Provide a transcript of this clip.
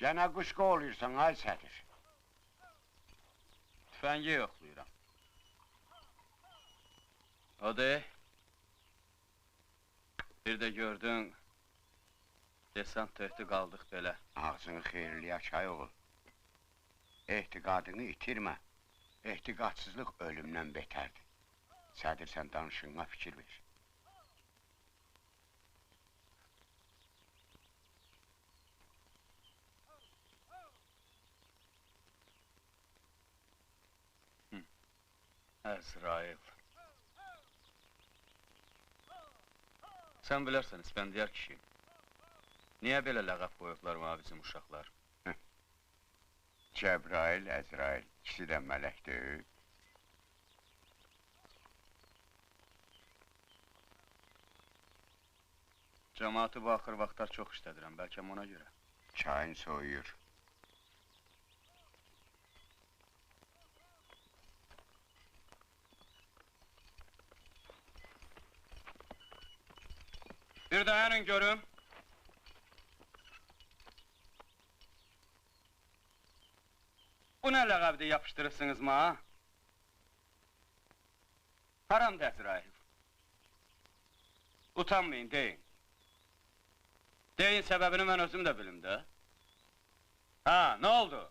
Gənə quşqa olursan, ay sədir. Tüfəngi yoxlayıram. O de, bir də gördün, desant töhdü qaldıq belə. Ağzını xeyirli aç, ay oğul. Ehtiqadını itirmə. Ehtiqadsızlıq ölümdən betərdir. Sədir, sən danışığına fikir ver. Əzrail. Sən bilərsən, İspəndiyar kişiyim. Niyə belə ləğəb qoyublar mənə bizim uşaqlar? Cəbrail, Əzrail, ikisi də mələkdir. Cəmaatı bu axır vaxtlar çox işlədirəm, bəlkə ona görə. Çayın soyuyur. Bir dayanın görüm. Bu nə ləqəbdir yapışdırırsınız mənə? Haramdır Əzrail. Utanmayın, deyin. Deyin, səbəbini mən özüm də bilim də. Ha, nə oldu?